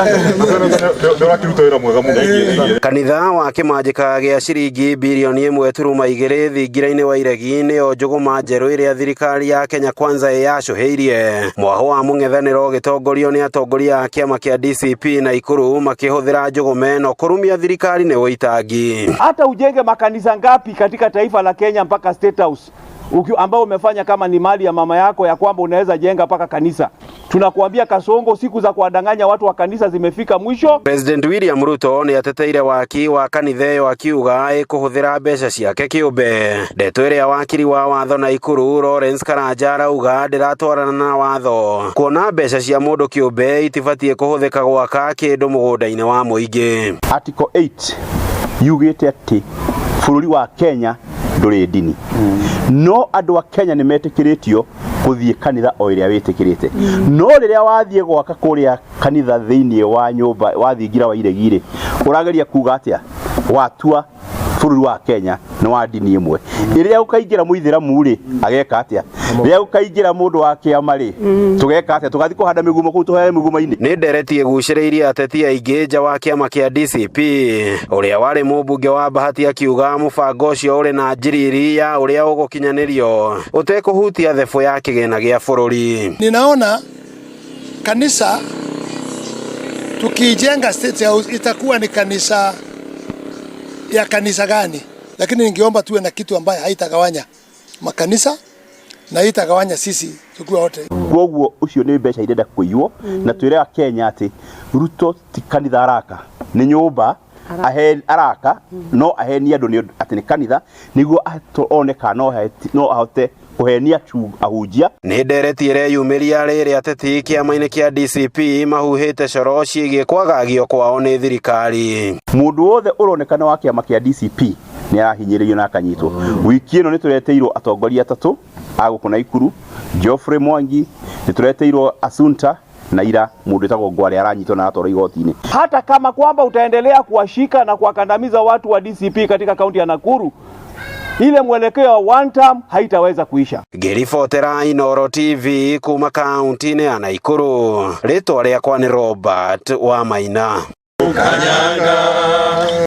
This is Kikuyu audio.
Nĩ ũrakĩruta wĩra mwega mũno. Kanitha wa kĩmanjĩka gĩa ciringi birioni 1.2 thingira-inĩ wa Iregi nĩyo njũgũma njerũ ĩrĩa thirikari ya Kenya Kwanza ĩyacũhĩirie. Mwahũ wa mũng'ethanĩro ũgĩtongorio nĩ atongoria a kĩama kĩa DCP Naikuru makĩhũthĩra njũgũma ĩno kũrumia thirikari nĩ ũitangi. Hata ujenge makanisa ngapi katika taifa la Kenya mpaka State House ambao umefanya kama ni mali ya mama yako ya kwamba unaweza jenga mpaka kanisa. Tunakuambia Kasongo, siku za kuwadanganya watu wa kanisa zimefika mwisho. President William Ruto nĩ ateteire waki wa kanitha ĩyo akiuga ĩkũhũthĩra mbeca ciake kĩũmbe. Ndeto ĩrĩa wakiri wa watho Naikuru Lawrence Karanja arauga ndĩratwarana na watho kuona mbeca cia mũndũ kĩũmbe itibatiĩ kũhũthĩka gwaka kĩndũ mũgũnda-inĩ wa mũingĩ. Article 8 yugĩte atĩ bũrũri wa Kenya ndũrĩ ndini, no andũ a Kenya nĩ metĩkĩrĩtio gũthiĩ kanitha o ĩrĩa wĩtĩkĩrĩte, no rĩrĩa wathiĩ gwaka kũrĩa kanitha thĩinĩ wa nyũmba wa thingira wa Iregi rĩ, ũrageria kuga atĩa? Watua bũrũri wa Kenya nĩ wa ndini ĩmwe. Rĩrĩa gũkaingĩra mũithĩramu rĩ, ageka atĩa? Rĩrĩa gũkaingĩra mũndũ wa kĩama rĩ, tũgeka atĩa? Tũgathiĩ kũhanda mĩgumo kũu, tũheo mĩgumo-inĩ? Nĩ ndereti ĩgucĩrĩirie ateti aingĩ nja wa kĩama kĩa DCP. Ũrĩa warĩ mũmbunge wa Bahati akiuga mũbango ũcio ũrĩ na njiriri ya ũrĩa ũgũkinyanĩrio ũtekũhutia thebũ ya kĩgĩna gĩa bũrũri. Ninaona kanisa tukiijenga State House itakuwa ni kanisa ya kanisa gani? Lakini ningeomba tuwe na kitu ambaye haitagawanya makanisa na haitagawanya sisi tukiwa wote. Koguo ucio nĩ mbeca irenda kũiywo, na twĩre Kenya atĩ Ruto ti kanitha araka, nĩ nyũmba araka, no ahenie andũ nĩ atĩ nĩ kanitha nĩguo one kana no ahote kũhenia ahunjia. Nĩ ndereti ĩreyumĩria rĩrĩa ateti kĩama-inĩ kĩa DCP mahuhĩte coro ciĩgiĩ kwagagio kwao nĩ thirikari. Mũndũ wothe ũronekana wa kĩama kĩa DCP nĩ arahinyĩrĩrio na akanyitwo. Wiki ĩno nĩ tũreteirwo atongoria atatũ a gũkũ Naikuru, Geoffrey Mwangi, nĩ tũreteirwo Asunta na ira mũndũ wĩtagwo Ngware aranyitwo na aratwarwo igoti-inĩ. Hata kama kwamba utaendelea kuwashika na kuwakandamiza watu wa DCP katika kaunti ya Nakuru, ile mwelekeo wa one term haitaweza kuisha. Ngĩribotera Inooro TV kuma kaunti-inĩ ya Naikuru, rĩtwa rĩakwa nĩ Robert Wamaina. Kanyaga.